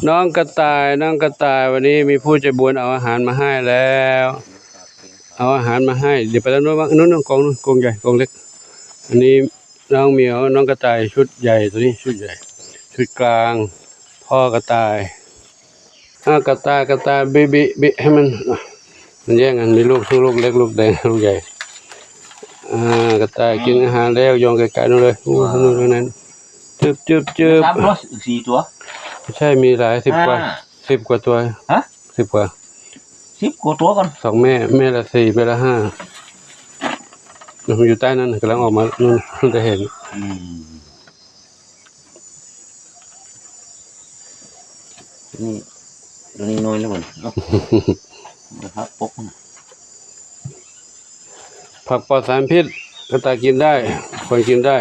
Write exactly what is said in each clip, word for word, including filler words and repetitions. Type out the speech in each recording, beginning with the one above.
น้องกระต่าย น้องกระต่าย วันนี้มีผู้ใจบุญเอาอาหารมาให้แล้ว เอาอาหารมาให้ เดี๋ยวไปด้านโน้นบ้าง โน้น โน้น กรง โน้น กรงใหญ่ กรงเล็ก อันนี้น้องเหมียว น้องกระต่ายชุดใหญ่ ตัวนี้ชุดใหญ่ ชุดกลาง พ่อกระต่าย อ่ะ กระต่าย กระต่าย บิ บิ บิ ให้มัน อ่ะ มันแย่งกัน มีลูก ลูกเล็ก ลูกแดง ลูกใหญ่ อ่า กระต่ายกินอาหารแล้ว โยนไกลๆ นู่นเลย อู้ นู่น ตรงนั้น จึ๊บ จึ๊บ จึ๊บ สามตัว สี่ตัว ไม่ใช่ มีหลายสิบกว่า ห้า สิบกว่าตัว ฮะ สิบกว่า สิบกว่าตัวก่อน สองแม่ แม่ละสี่ แม่ละห้า มันอยู่ใต้นั้น กำลังออกมา นู่น จะเห็น อืม นี่ ตัวนี้น้อยแล้วมัน เอ้า นะครับ ปกมัน ผักปลอดสารพิษ กระต่ายกินได้ คนกินได้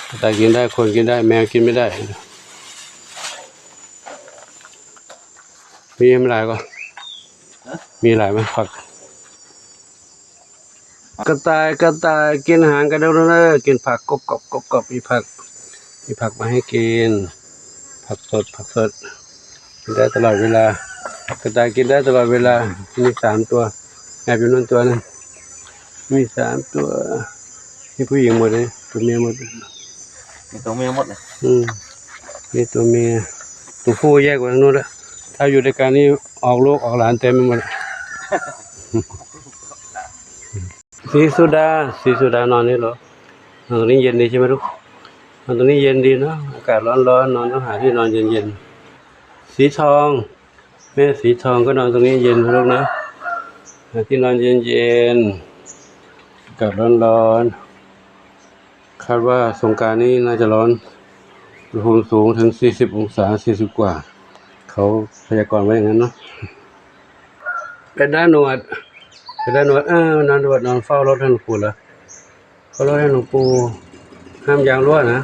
กระต่ายกินได้ คนกินได้ แมวกินไม่ได้ มีหลายก็ ฮะ มีหลายไหม ผัก กระต่าย กระต่าย กินอาหารกันเด้อ กินผัก กรอบๆ กรอบๆ มีผัก มีผักมาให้กิน ผักสด ผักสด กินได้ตลอดเวลา กระต่ายกินได้ตลอดเวลา มีสามตัว แอบอยู่นู่นตัวหนึ่ง มีสามตัว นี่ผู้หญิงหมดเลย ตัวเมียหมด มีตัวเมียหมดเลย อืม นี่ตัวเมีย ตัวผู้แยกไว้ทางนู้นละ ถ้าอยู่ด้วยกันนี่ออกลูกออกหลานเต็มไปหมด สีสุดา สีสุดานอนนี่เหรอ นอนตรงนี้เย็นดีใช่ไหมลูก นอนตรงนี้เย็นดีเนาะ อากาศร้อนๆ นอนต้องหาที่นอนเย็นๆ สีทอง แม่สีทองก็นอนตรงนี้เย็นนะลูกนะ หาที่นอนเย็นๆ อากาศร้อนๆ คาดว่าสงกรานต์นี้น่าจะร้อน อุณหภูมิสูงถึงสี่สิบองศา สี่สิบกว่า เขาพยากรณ์ไว้อย่างนั้นเนาะ เป็นด้านหนวด เป็นด้านหนวด เออ นอนหนวด นอนเฝ้ารถให้หลวงปู่เหรอ เฝ้ารถให้หลวงปู่ ห้ามยางรั่วนะ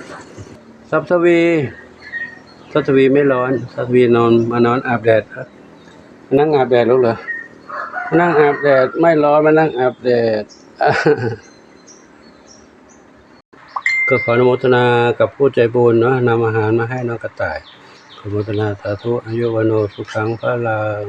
ทรัพย์ทวี ทรัพย์ทวีไม่ร้อน ทรัพย์ทวีนอน มานอนอาบแดดครับ นั่งอาบแดดลูกเหรอ นั่งอาบแดด ไม่ร้อน มานั่งอาบแดด ก็ขออนุโมทนากับผู้ใจบุญเนาะ นำอาหารมาให้น้องกระต่าย ขออนุโมทนาสาธุ อายุวัณโณ สุขัง พลัง